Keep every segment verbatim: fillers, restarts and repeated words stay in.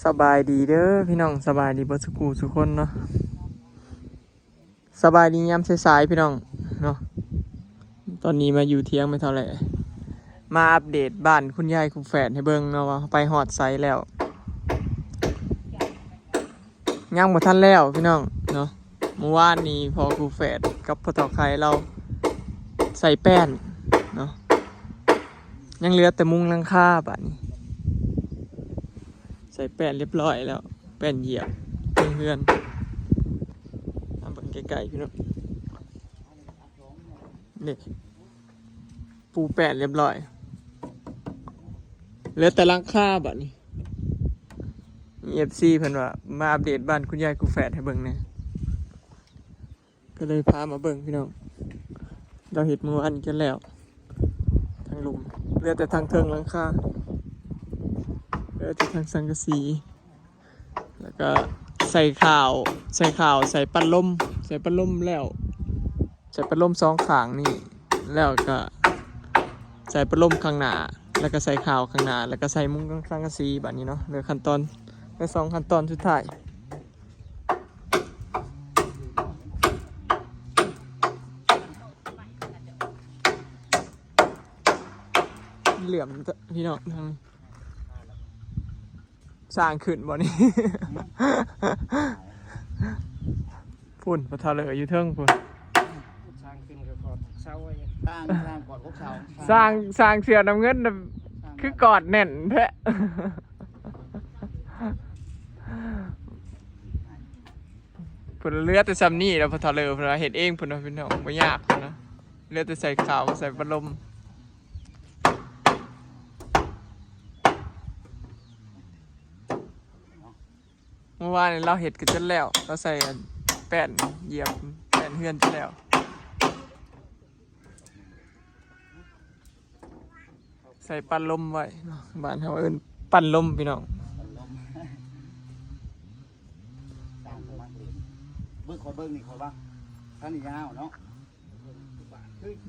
สบายดีเด้อพี่น้อง สบายดีเบิดสุขูสุคนเนาะ สบายดียามสายๆพี่น้องเนาะ ตอนนี้มาอยู่เถียงแม่เฒ่าแหล่ มาอัปเดตบ้านคุณยายคู่แฝดให้เบิ่งเนาะ ว่าไปฮอดไสแล้ว ยังบ่ทันแล้วพี่น้องเนาะ เมื่อวานนี้พ่อคู่แฝดกับพ่อเฒ่าไข่เราใส่แป้นเนาะ ยังเหลือแต่มุงหลังคาบาดนี้ ใส่แป้นเรียบร้อยแล้ว แป้นเหยียบเฮือน มาเบิ่งใกล้ๆพี่น้อง นี่ ปูแป้นเรียบร้อย เหลือแต่หลังคาบาดนี้ มี เอฟซี เพิ่นว่ามาอัปเดตบ้านคุณยายคู่แฝดให้เบิ่งแหน่ ก็เลยพามาเบิ่งพี่น้อง เราเฮ็ดเมื่อวานกันแล้ว ทางลุ่ม เหลือแต่ทางเทิงหลังคา เหลือแต่ทางสังกะสี แล้วก็ใส่คาว ใส่คาว ใส่พัดลม ใส่พัดลมแล้ว ใส่พัดลมสองข้างนี่ แล้วก็ใส่พัดลมข้างหน้า แล้วก็ใส่คาวข้างหน้า แล้วก็ใส่มุ้งสังกะสีบาดนี้เนาะ เหลือขั้นตอน เหลือสองขั้นตอนสุดท้าย เหลื่อมพี่น้องทางนี้ สร้างขึ้นบ่นี่ พุ่น พ่อเฒ่าเลยอยู่เทิงพุ่น สร้างขึ้นก็กอดเสาไว้ สร้าง สร้างกอดพวกเสา สร้าง สร้างเสื้อน้ำเงินน่ะ สร้าง คือกอดแน่นแท้ พุ่น เหลือแต่ส่ำนี้แล้ว พ่อเฒ่าเลยพุ่นว่าเฮ็ดเองพุ่นเนาะพี่น้อง บ่ยากพุ่นนะ เหลือแต่ใส่คาว ใส่พัดลม เมื่อวานนี้เราเฮ็ดกันจนแล้ว เราใส่แป้นเหยียบแป้นเฮือนจนแล้ว ใส่พัดลมไว้เนาะ บ้านเฮาเอิ้นพัดลมพี่น้อง เบิ่งขอเบิ่งนี่ขอว่าท่านนี่ยาวเนาะ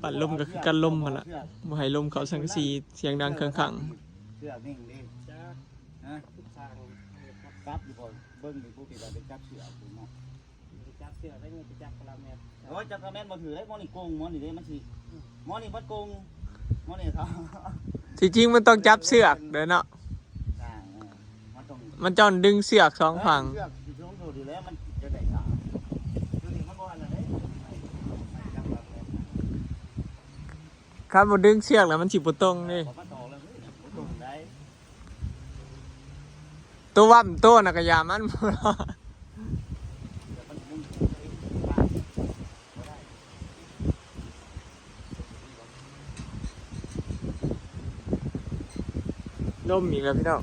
พัดลมก็คือกันลมหั่นล่ะ บ่ให้ลมเข้าสังกะสี เสียงดังเคืองขัง เสื้อนิ่งดิ จ้า ฮะ สร้าง จับอยู่บ่เบิ่งนี่ผู้ที่ว่าไปจับเสื้อคุณเนาะ จับเสื้อได้เงินไปจับกะละแมน โอ้ยจับกะแม่นบ่ถือได้หมอนี่โกงหมอนี่เด้มันสิหมอนี่มันโกงหมอนี่เขา ที่จริงมันต้องจับเสือกเด้อเนาะ อ่าเออมันต้อง มันจ้องดึงเสือกสองฝั่ง เออเสื้อสีชมพูดีแล้วมันจะได้สามตัวนี้มันบ่อันนั้นเด้ คันบ่ดึงเสือกแล้วมันสิบ่ตรงเด้ ผมมาต่อแล้วเฮ้ยผมตรงได้ ตัวว่ำตัวน่ะก็อย่ามัน เดี๋ยวมันมัน ล่มอีกแล้วพี่น้อง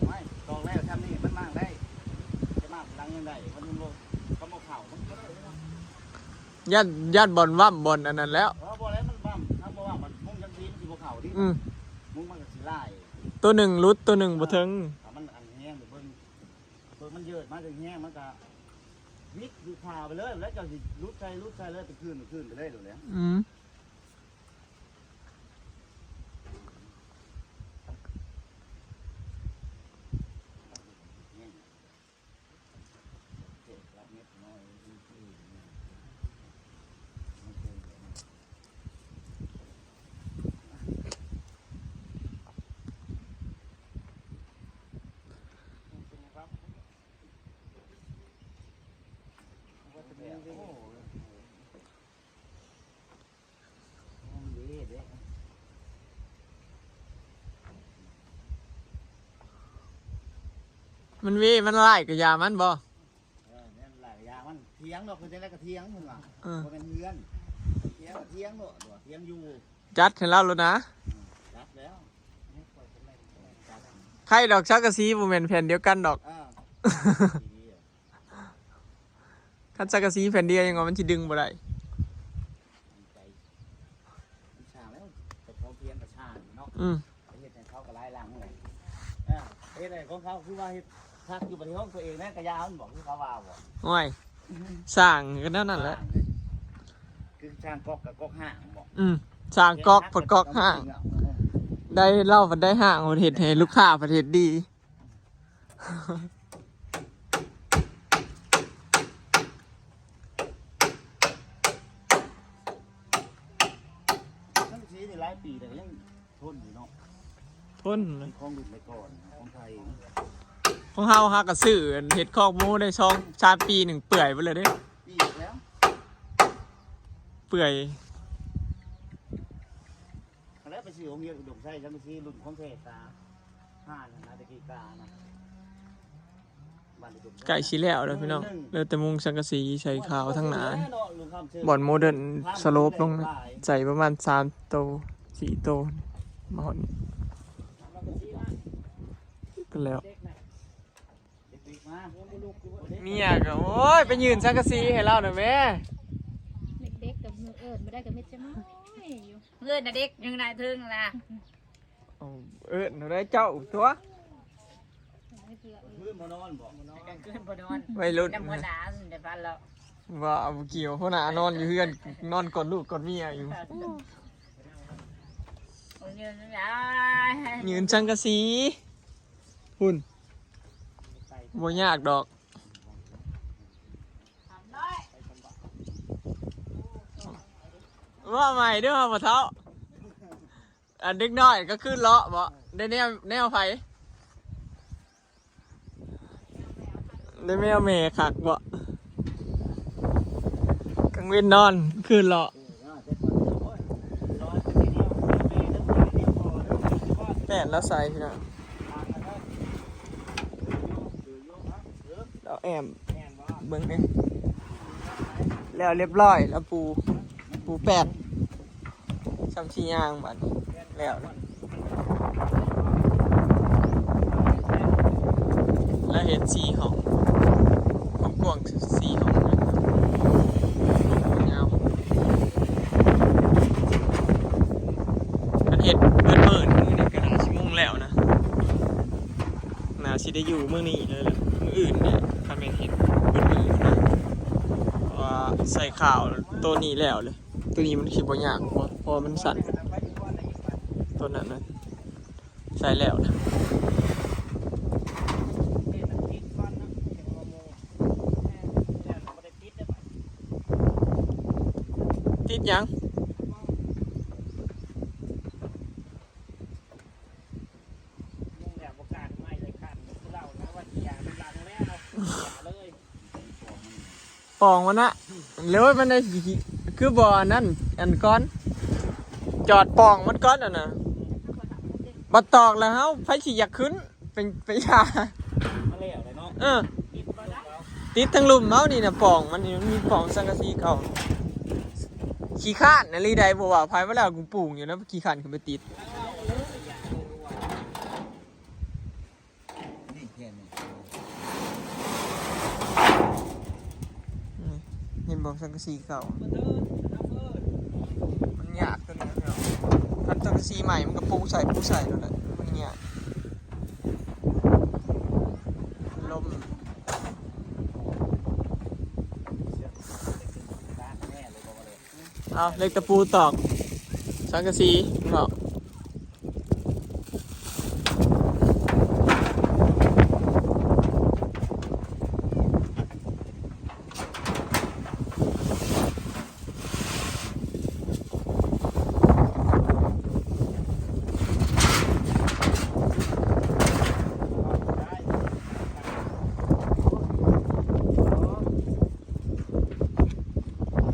ไม่ตอกแล้วทำนี่มันมากได้จะมากหลังยังไงมันมันลงเขาบอกเข่ามันก็ได้ ย่านย่านบ่อนว่ำบ่อนอันนั้นแล้ว เพราะบอกแล้วมันบ้ามถ้าบอกว่ามันมุ่งยังทีมันสิบเข่าที่ อืม มุ่งมันก็สิไล่ ตัวหนึ่งหลุดตัวหนึ่งบ่ถึง ถ้ามันอันแห้งหรือเบิ่งเบิ่งมันเยิดมาถึงแห้งมันก็วิดอยู่คาไปเลยแล้วเจ้าสิลุดใส่ลุดใส่เลยไปคืนไปคืนไปเลยหรือแล้ว อืม มันเวมันไล่กับยามันบ่ เออเนี่ยหลายอย่างมันเถียงดอกคือจะได้กระเทียงมึงอ่ะ เออ บ่เป็นเฮือนเถียงกระเทียงโลดบ่เถียงอยู่ จัดให้เราแล้วนะ จับแล้ว ไข่ดอกสังกะสีบ่แม่นแผ่นเดียวกันดอก อ่า คันสังกะสีแผ่นเดียวยังว่ามันสิดึงบ่ได้ ใจมันช่างแล้วแต่เขาเพียงกระช่างเนาะ อืม เฮ็ดให้เขาก็หลายหลังเลยอ่าเฮ็ดอะไรของเขาคือว่าเฮ็ดพักอยู่บนห้องตัวเองนะกระยามันบอกคือเขาว่าบ่ โอ้ยสร้างก็แนวนั้นแหละ คือช่างกอกกับกอกห้างบอก อืมสร้างกอกผัดกอกห้าง ได้เหล้าผัดได้ห้างผัดเฮ็ดให้ลูกค้าผัดเฮ็ดดี ทั้งสีนี่หลายปีแต่ก็ยังทนอยู่เนาะ ทนเลย ของรุ่นแต่ก่อนของไทย ของเฮาหากะซื้อเฮ็ดคอกหมูได้สองสามปีหนึ่งเปื่อยไปเลยเด้ ปีแล้ว เปื่อย แล้วไปซื้อของเฮียอุดมไส้ทั้งสีรุ่นของเทศตาห้านั่นนะตะกี้กานะบ้านอุดมไส้ ใกล้สิแล้วเด้อพี่น้อง เหลือแต่มุงสังกะสีใส่ขาวทั้งหน้า บ่อนโมเดิร์นสโลปลงนะ ใส่ประมาณสามโต สี่โต มาฮอดนี่ ก็แล้ว เมียก็ โอ้ย ไปยื่นสังกะสีให้เราหน่อยแม่ เด็กๆกับมือเอิ้นบ่ได้ก็มิดจะน้อยอยู่ เพื่อนน่ะเด็กยังนายเทิงนะ เอา เอิ้นเอาได้เจ้าตัว ไม่เพื่อ คืนบ่นอนบ่ กลางคืนบ่นอน วัยรุ่น น้ำหัวหนามันได้พันแล้ว ว่าเอาเกี่ยวหัวหน้านอนอยู่เฮือน นอนกอดลูกกอดเมียอยู่ เอาเงินไม่ได้ ยื่นสังกะสี พุ่น บ่ยากดอก ว่าใหม่เด้อพ่อเฒ่า อันเด็กน้อยก็คือเลาะบ่ ได้แนว แนวไผ ได้แมวแม่คักบ่ กลางเว็นนอน คืนเลาะ แม่นแล้วใส่พี่น้อง เราแอมเบิ่งนี่ แล้วเรียบร้อย แล้วปู ปูแป้น ซ้ำสิย่างบัดนี้ แล้ว แล้วเฮ็ดสี่ห้อง กว้างๆสี่ห้อง ยาว คันเฮ็ดเบิดมื้อนี่ก็น่าสิมุ่งแล้วนะ น่าสิได้อยู่มื้อนี้เลยล่ะ มื้ออื่นเนี่ย คันแม่นเฮ็ดเบิดมื้อนะ เพราะว่าใส่ขาวตัวนี้แล้วเลย ตัวนี้มันสิบ่ยาก เพราะ เพราะมันสั้น ตัวนั้นนะ ใส่แล้วนะ ติดหยัง มุ่งแล้วบ่กล้าไม่เลยคันเล่านะว่าอย่าเป็นหลังแล้วอย่าเลย ปองมันนะ แล้วมันได้สิ คือบ่อันนั้น อันก่อน จอดปองมันก่อนอ่ะนะ บัดตอกแล้วเฮา ไผสิอยากขึ้น เป็น เป็นยา มาแล้วเลยเนาะ เออ ติดทั้งลุ่มเฮานี่นะ ปองมันนี่ มันมีปองสังกะสีเก่า ขี้คร้านนะลีใดบ่ว่า ไผว่าแล้วกูปลูกอยู่นะ ขี้คร้านขึ้นไปติด นี่แค่นี้ นี่ เห็นบ่สังกะสีเก่า มันยากตัวนี้เนาะ คันสังกะสีใหม่มันก็ปูใส่ ปูใส่นั่นแหละ มันยาก ลม เอาเหล็กตะปูตอก สังกะสีเนาะ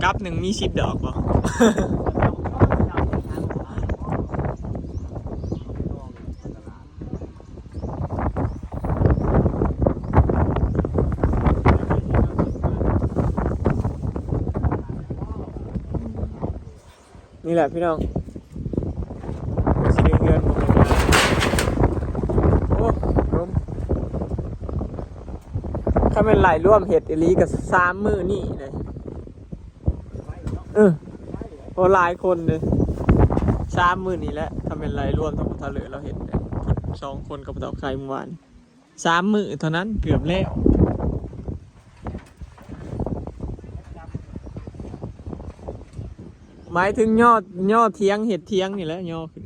กับหนึ่งมีสิบดอกบ่ นี่แหละพี่น้อง สิได้เฮือนบ่แม่นว่า โอ้ ลม ถ้าแม่นหลายร่วมเฮ็ดอีหลีก็สามมื้อนี้เลย เออ โอ้ หลายคนเลย สามมื้อนี้แหละ ถ้าแม่นหลายร่วมทั้งหมดทั้งเหลือเราเฮ็ด สองคนกับเฒ่าไข่เมื่อวาน สามมื้อเท่านั้นเกือบแล้ว หมายถึงย่อ ย่อเถียง เฮ็ดเถียงนี่แหละ ย่อขึ้น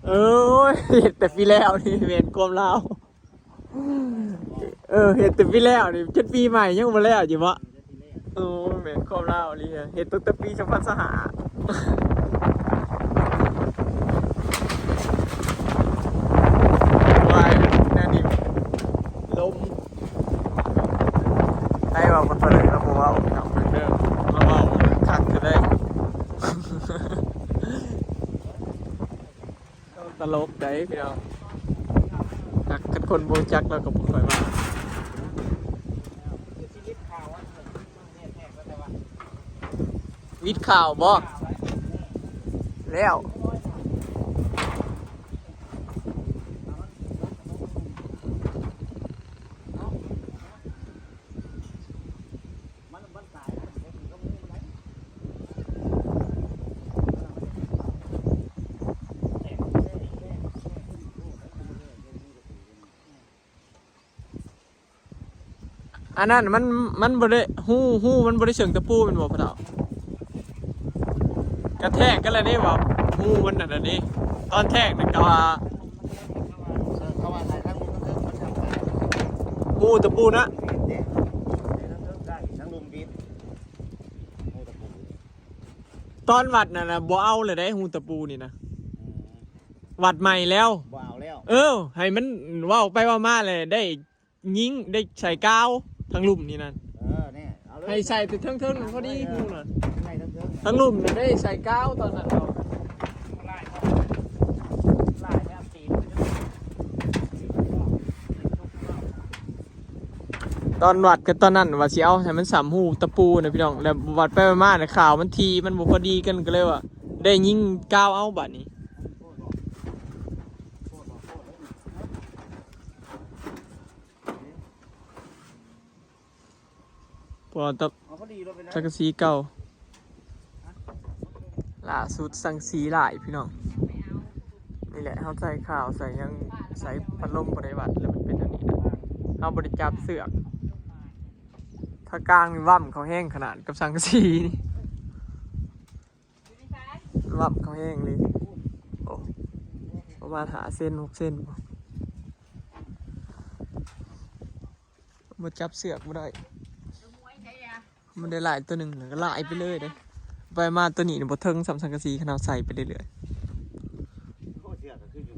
เอ้ย เฮ็ดแต่ปีแล้วนี่แม่นความลาว เออ เฮ็ดแต่ปีแล้วนี่ จนปีใหม่ยังบ่แล้วอยู่บ่ โอ้ แม่นความลาวอีหลีอะ เฮ็ดตั้งแต่ปีสองพันยี่สิบห้า ว้าย แนวนี้ ลม ให้เว้ากันไปเลย เราบ่เว้า พี่น้องเด้อ เราเว้าคักก็ได้ ตลกได้พี่น้อง หากคันคนบ่รู้จักเราก็บ่ค่อยว่า วิดข่าวบ่ แล้ว อันนั้นมัน มันบ่ได้ ฮู ฮูมันบ่ได้เชิงตะปูแม่นบ่พ่อเฒ่า กระแทกกันแล้วเด้ว่าฮูมันนั่นน่ะเด้ ตอนแทกนั่นก็ว่า เออ เขาว่าไง ทั้งลุมทั้งเทิงมันทำได้ ฮูตะปูนะ ทั้งลุมบิด ฮูตะปู ตอนวัดนั่นน่ะบ่เอาเลยเด้ฮูตะปูนี่นะ อืม วัดใหม่แล้ว บ่เอาแล้ว เออ ให้มันเว้าไปเว้ามาเลยได้ ยิงได้ใส่กาวทั้งลุ่มนี่นั่น เออ เนี่ย เอาเลย ให้ใส่แต่เทิงๆนั่นพอดีฮู้น่ะ ใส่เทิงๆ ทั้งลุ่มน่ะได้ใส่กาวตอนนั้นเนาะ ตอนวัดก็ตอนนั้นว่าสิเอาให้มันส่ำฮูตะปูนะพี่น้อง แล้ววัดไปมาเนี่ยข่าวมันทีมันบ่พอดีกันก็เลยว่า ได้ยิงกาวเอาบัดนี้ พอตับ เอาพอดีลงไปนะ สังกะสีเก่า ล่าสุดสังกะสีหลายพี่น้อง นี่แหละเขาใส่ข่าวใส่หยังใส่พัดลมบ่ได้วัดแล้วมันเป็นอันนี้นะเขาบ่ได้จับเสือก ถ้ากลางนี่ว่ำเขาแห้งขนาดกับสังกะสีนี่ ว่ำเขาแห้งเลย โอ้ ประมาณห้าเซนหกเซนบ่ บ่จับเสือกบ่ได้ มันได้หลายตัวหนึ่งแล้วก็หลายไปเลยเด้ ไปมาตัวนี้เนี่ยบ่เทิงส่ำสังกะสีขนาดใส่ไปเรื่อยๆ โอ้ เสือกก็คืออยู่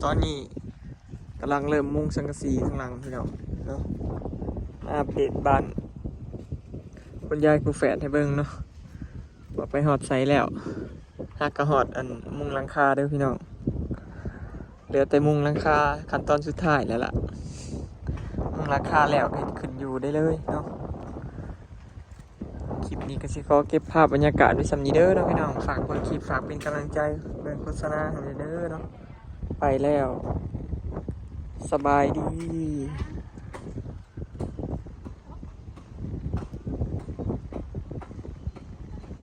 ตอนนี้กำลังเริ่มมุงสังกะสีข้างหลังพี่น้องเนาะ มาอัปเดตบ้านคุณยายคุณแฝดให้เบิ่งเนาะ ว่าไปฮอดไสแล้ว หากก็ฮอดอันมุงหลังคาเด้อพี่น้อง เหลือแต่มุงหลังคาขั้นตอนสุดท้ายแล้วล่ะ มุงหลังคาแล้วก็ขึ้นอยู่ได้เลยเนาะ คลิปนี้ก็สิขอเก็บภาพบรรยากาศไว้ส่ำนี้เด้อเนาะพี่น้อง ฝากเบิ่งคลิป ฝากเป็นกำลังใจ เบิ่งโฆษณาให้เด้อเนาะ ไปแล้ว สบายดี